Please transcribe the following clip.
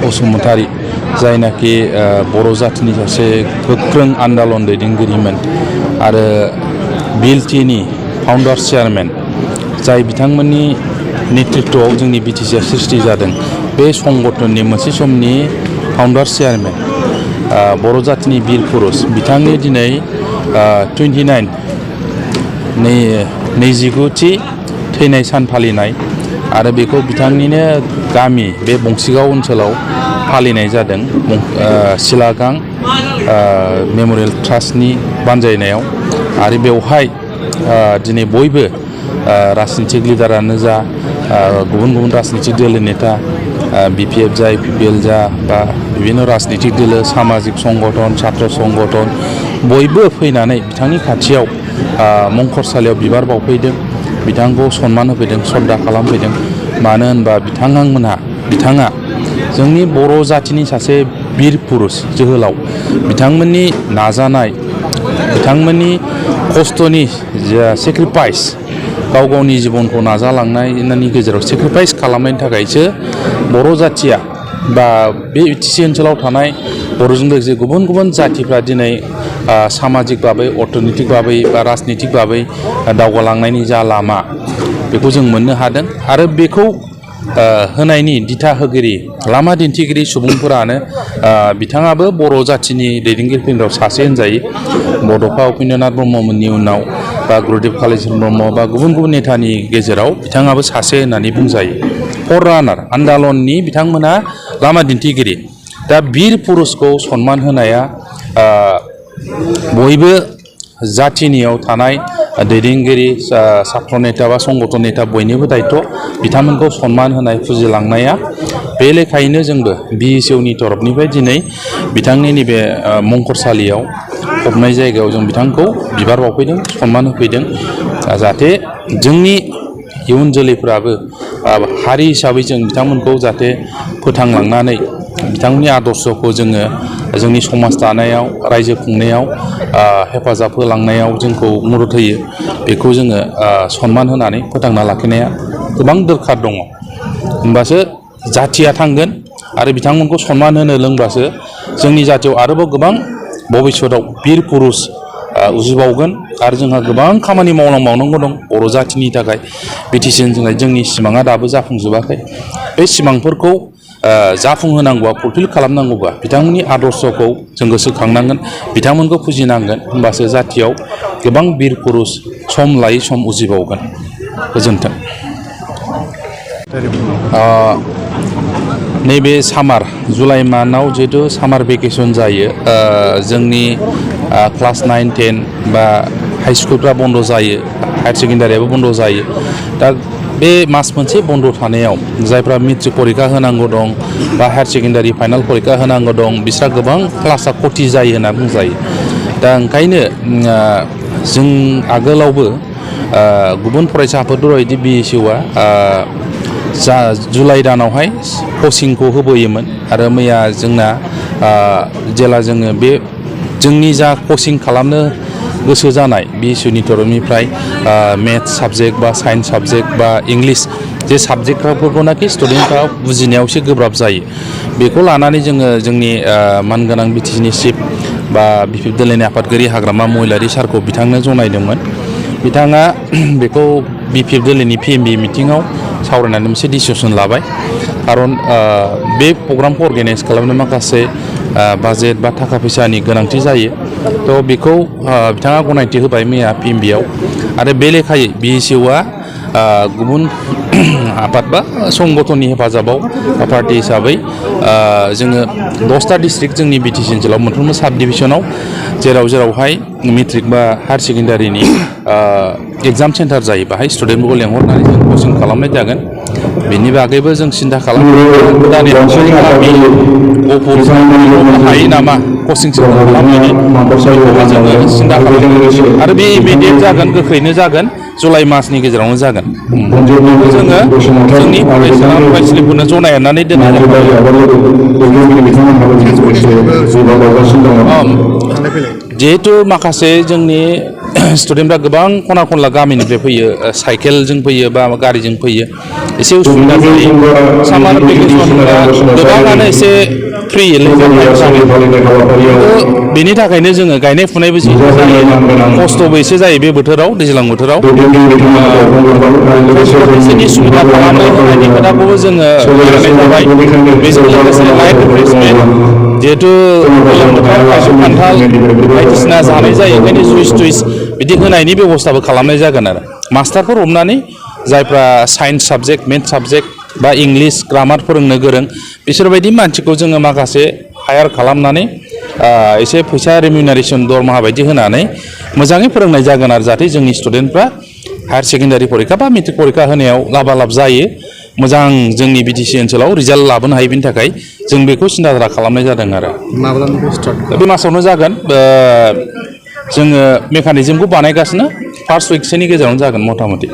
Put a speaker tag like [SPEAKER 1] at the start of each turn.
[SPEAKER 1] बसुमतारी जायनाखि बर' जातिनि सासे गोख्रों आन्दलन दैदेनगिरिमोन आरो बिएलटिनि फाउन्डार चेयारमेन जाय बिथांमोननि नेतृत्वआव जोंनि बिटिसिआ सृष्टि जादों बे संगठननि मोनसे समनि फाउन्डार चेयारमेन बर' जातिनि बिर पुरुष बिथांनि दिनै 29थि थैनाय सान फालिनाय आरो बेखौ बिथांनिनो गामि बे बंसिगाव ओनसोलाव फालिनाय जादों सिलागां मेमरियेल ट्रास्टनि बानजायनायाव आरो बेवहाय दिनै बयबो राजनितिक लिडारानो जा गुबुन गुबुन राजनितिक दोलो नेता बिपिएफ जा इपिपिएल जा बा बिभिन्न राजनितिक दोलो सामाजिक संगठन छात्र संगठन बयबो फैनानै बिथांनि खाथियाव मंखरसालियाव बिबार बावफैदों बिथांखौ सन्मान होफैदों श्रद्धा खालामफैदों मानो होनबा बिथाङा जोंनि बर' जातिनि सासे बिर पुरुष जोहोलाव बिथांमोननि नाजानाय बिथांमोननि खस्थ'नि सेक्रिफाइस गाव गावनि जिबनखौ नाजालांनायनि गेजेराव सेक्रिफाइस खालामनायनि थाखायसो बर' जातिया बा बे बिटिसि ओनसोलाव थानाय बर'जों लोगोसे गुबुन गुबुन जातिफ्रा दिनै सामाजिक भाबै अर्थनैतिक भाबै बा राजनितिक भाबै दावगालांनायनि जा लामा बेखौ जों मोननो हादों आरो बेखौ होनायनि दिथा होगिरि लामा दिन्थिगिरि सुबुंफोरानो बिथाङाबो बर' जातिनि दैदेनगिरिफोरनि सासे होनजायो बड'फा उपेन्द्रनाथ ब्रह्ममोननि उनाव बा गुरुदेब कालिचरन ब्रह्म बा गुबुन गुबुन नेतानि गेजेराव बिथाङाबो सासे होननानै बुंजायो फररानार आन्दलननि बिथांमोना लामा दिन्थिगिरि दा बिर पुरुषखौ सन्मान होनाया बयबो जातिनियाव थानाय दैदेनगिरि सात्र नेता बा संगठन नेता बयनिबो दायित्व बिथांमोनखौ सन्मान होनाय फुजिलांनाया बे लेखायैनो जोंबो BSUनि तरफनिफ्राय दिनै बिथांनि नैबे मंखरसालियाव फबनाय जायगायाव जों बिथांखौ बिबार बावफैदों सन्मान होफैदों जाहाथे जोंनि इयुन जोलैफ्राबो हारि हिसाबै जों बिथांमोनखौ जाहाथे फोथांलांनानै बिथांमोननि आदर्शखौ जोङो जोंनि समाज दानायाव रायजो खुंनायाव हेफाजाब होलांनायाव जोंखौ मदद होयो बेखौ जोङो सन्मान होनानै फोथांना लाखिनाया गोबां दरखार दङ होमबासो जातिया थांगोन आरो बिथांमोनखौ सन्मान होनो लोंबासो जोंनि जातियाव आरोबाव गोबां भबिष्यतआव बिर पुरुष उजिबावगोन आरो जोंहा गोबां खामानि मावनांगौ दं बर' जातिनि थाखाय बिटिसि ओनसोलनि जोंनि सिमाङा दाबो जाफुंजोबाखै बे सिमांफोरखौ जाफुंहोनांगौआ फुलफिल खालामनांगौबा बिथांमोननि आदर्शखौ जों गोसोखांनांगोन बिथांमोनखौ फुजिनांगोन होमबासो जातियाव गोबां बिर पुरुष सम लायै सम उजिबावगोन गोजोन्थों नैबे सामार जुलाइ मान्थआव जिहेतु सामार भेकेसन जायो जोंनि क्लास 9, 10 बा हाई स्कुलफ्रा बन्द जायो हायार सेकेन्डारियाबो बन्द जायो दा बे मास मोनसे बन्द थानायाव जायफ्रा मेट्रिक परिखा होनांगौ दं बा हायार सेकेन्डारि फाइनाल परिखा होनांगौ दं बिस्रा गोबां क्लासा खथि जायो होनना बुंजायो दा ओंखायनो जों आगोलावबो गुबुन फरायसाफोर दरबायदि BSUआ जुलाइ दानावहाय कचिंखौ होबोयोमोन आरो मैया जोंना जेला जोङो बे जोंनि जा कचिं खालामनो गोसो जानाय BSUनि तरफनिफ्राय मेथ्स साबजेक्ट बा साइन्स साबजेक्ट बा इंलिश जे साबजेक्टफोरखौनाखि स्टुडेन्टफ्रा बुजिनायाव एसे गोब्राब जायो बेखौ लानानै जोङो जोंनि मानगोनां बिटिसिनि चिफ बा बिपिएफ दोलोनि आफादगिरि हाग्रामा महिलारि सारखौ बिथांनो जनायदोंमोन बिथाङा बेखौ बिपिएफ दोलोनि PMB मिटिङाव सावरायनानै मोनसे डिसिसन लाबाय खारन बे प्रग्रामखौ अर्गानाइज खालामनो माखासे बाजेट बा थाखा फैसानि गोनांथि जायो थ' बेखौ बिथाङा गनायथि होबाय मैया PMBआव आरो बे लेखायै BSUआ गुबुन आफाद बा संगठननि हेफाजाबाव पार्टी हिसाबै जोङो 10टा डिस्ट्रिक्ट जोंनि बिटिसि ओनसोलाव मोनफ्रोमबो साब डिभिजनाव जेरावहाय मेट्रिक बा हायार सेकेन्डारिनि एग्जाम सेन्टार जायो बाहाय स्टुडेन्टफोरखौ लेंहरनानै जों कचिं खालामनाय जागोन बेनि बागैबो जों सिन्था खालामनानै हायो नामा कचिं सेन्टार खालामनायनि बेखौबो जोङो सिन्था खालामदों आरो बे इमिडियेट जागोन गोख्रैनो जागोन जुलाइ मासनि गेजेरावनो जागोन जोङो जोंनि फरायसालिफोरनो जनायनानै दोननाय जिहेतु माखासे जोंनि स्टुडेन्टफ्रा गोबां खना खनला गामिनिफ्राय फैयो, साइकेलजों फैयो बा गारिजों फैयो, एसे उसुबिदा जायो। सामार भेकेसनफ्रा गोबाङानो एसे फ्रि बेनि थाखायनो जोङो गायनाय फुनायबो एसे जायो, खस्थ'बो एसे जायो बे बोथोराव, दैज्लां बोथोराव। ट्रेन्सपर्टेसननि सुबिदा खालामनाय होनायनि खोथाखौबो जोङो रायज्लायनाय जाबाय। बेजों लोगोसे लाइट रिफ्रेशमेन्ट, जिहेथु गोलोम बोथोराव थाइजौ खान्थाल बायदिसिना जानाय जायो, ओंखायनो जुइस थुइस बिदि होनायनि बेब'स्थाबो खालामनाय जागोन आरो। मास्टारफोर हमनानै जायफ्रा साइन्स साबजेक्ट, मेथ्स साबजेक्ट बा इंलिस ग्रामार फोरोंनो गोरों, बिसोरबायदि मानसिखौ जोङो माखासे हायार खालामनानै एसे फैसा रेमिउनारेसन दरमाहा बायदि होनानै मोजाङै फोरोंनाय जागोन आरो, जाहाथे जोंनि स्टुडेन्टफ्रा हायार सेकेन्डारि परिखा बा मेट्रिक परिखा होनायाव लाबालाब जायो, मोजां जोंनि बिटिसि ओनसोलाव रिजाल्ट लाबोनो हायो। बेनि थाखाय जों बेखौ सिन्था खालामनाय जादों आरो। बे मासावनो जागोन। जोङो मेकानिजमखौ बानायगासिनो, फार्स्ट उइकसोनि गेजेरावनो जागोन मथा मथि।